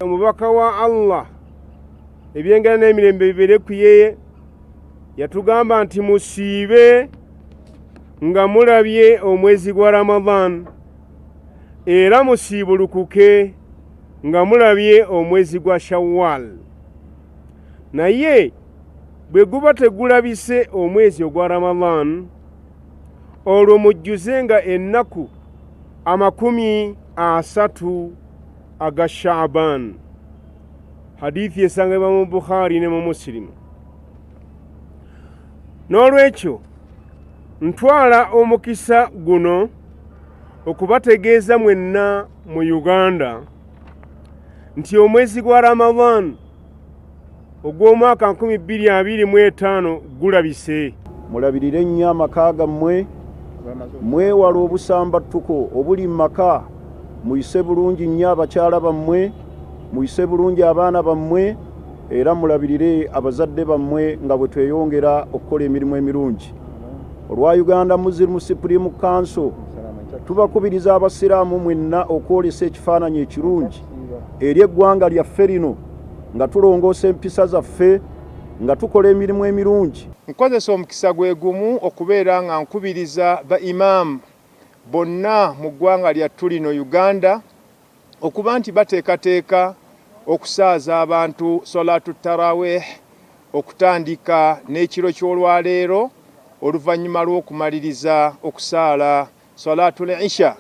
Omubaka wa Allah, ebyengera n'emirembe bibeere ku ye, yatugamba nti musiibe nga mulabye omwezi gwa Ramadan, era musiibulukuke nga mulabye omwezi gwa Shawwal. Naye bwe guba tegulabise omwezi ogwa Ramadan, olwo mujjuze nga ennaku 30 aga Shaaban. Hadithi esangibwa mu Bukhari ne mu Musilimu. N'olwekyo ntwala omukisa guno okubategeeza mwenna mu Uganda nti omwezi gwa Ramadan ogw'omwaka 2025 gulabise. Mulabirire nnyo amaka gammwe, mwewale obusambattuko obuli mu maka, muyise bulungi nnyo abakyala bammwe, muyise bulungi abaana bammwe, era mulabirire abazadde bammwe nga bwe tweyongera okukola emirimu emirungi. Olwa Uganda Muslim Supreme Council tubakubiriza abasiraamu mwenna okwolesa ekifaananyi ekirungi eri eggwanga lyaffe lino nga tulongoosa empisa zaffe, nga tukola emirimu emirungi. Nkozesa omukisa gwe gumu okubeera nga nkubiriza ba Imam bonna mu ggwanga lyattu lino Uganda okuba nti bateekateeka okusaaza abantu Salatu Tarawih okutandika n'ekiro ky'olwaleero oluvannyuma lw'okumaliriza okusaala Salatul Isha.